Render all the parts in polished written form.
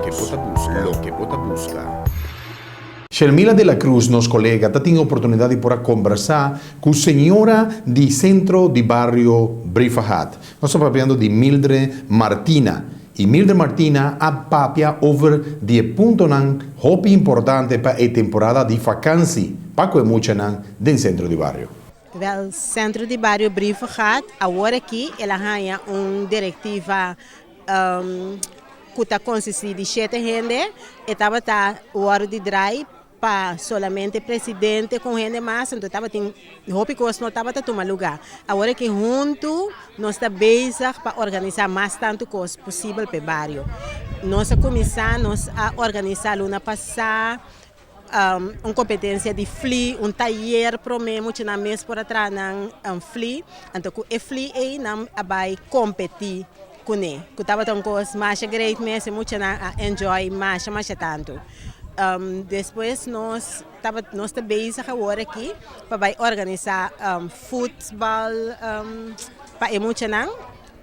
Loke bo ta buska. Loke bo ta buska. Shelmila de la Cruz, nos kolega, ta tin oportunidat di por a kombersá ku señora di Sentro di Bario Brievengat. Nos ta papiando di Mildre Martina. I Mildre Martina a papia over di e puntonan hopi importante pa e temporada di fakansi pa ku e muchanan den Sentro di Bario. Wèl, Sentro di Bario Brievengat awor aki el a haña un direktiva ku ta konsistí di shete hende. E tabata wòrdu di drai pa solamente presidente ku un hende mas, anto tabatin hopi kos no tabata tuma lugá. Awor aki huntu nos ta bezig pa organisá mas tantu kos posibel pa e bario. Nos a kuminsá, nos a organisá luna pasá un kompetensia di fli, un tayer promé muchanan mes por a traha nan fli, anto ku e fli ei nan a bai kompetí kuné, ku tabata un kos masha great mes, e muchanan a enjoy masha masha tantu. Despues nos tabata nos ta bezig awor aki pa bai organisá futbal pa e muchanan,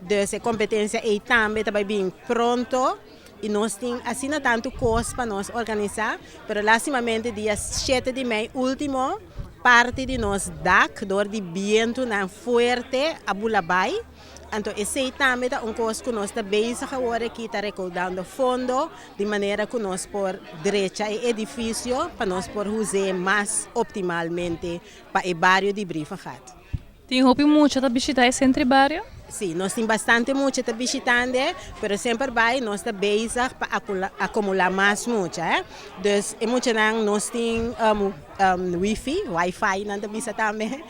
dus e kompetensia ei tambe ta bai bin pronto. I nos tin asina tantu kos pa nos organisá, pero lastimamente dia shete di mei último parti di nos dak dor di bientunan fuerte a bula bai. Anto esei tambe ta un kos ku nos ta bezig awor aki ta rekoudando fondo di manera ku nos por drecha e edifisio pa nos por us'é mas optimalmente pa e bario di Brievengat. Tin hopi mucha ta bishita e sentro di bario? Sí, nos tin bastante mucha ta bishitando, pero semper bai nos ta bezig pa acumula mas mucha. Eh? Dus e muchanan nos tin wifi, wifi nan ta bisa tambe.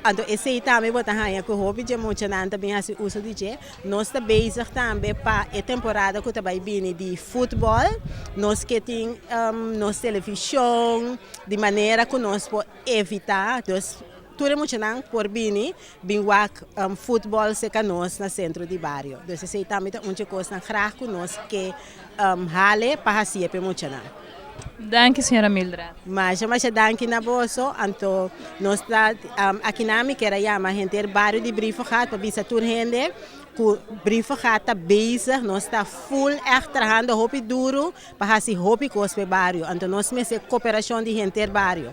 Anto esei tambe bo ta haña ku hopi dje muchanan ta bin hasi uso di dje. Nos ta bezig tambe pa e temporada ku ta bai bini di futbòl, nos ke tin nos televishon di manera ku nos por evitá, dus tur e muchanan por bini bin wak futbòl serka nos na sentro di bario. Dus esei tambe ta un dje kosnan grag ku nos ke hale pa hasié pa e muchanan. Danki señora Mildred. Masha masha danki na boso. Anto nos ta akinan mi kier a yama henter bario di Brievengat pa bisa tur hende ku Brievengat ta bezig, nos ta full ègt trahando hopi duru pa hasi hopi kos pa e bario. Anto nos mester koperashon di henter bario.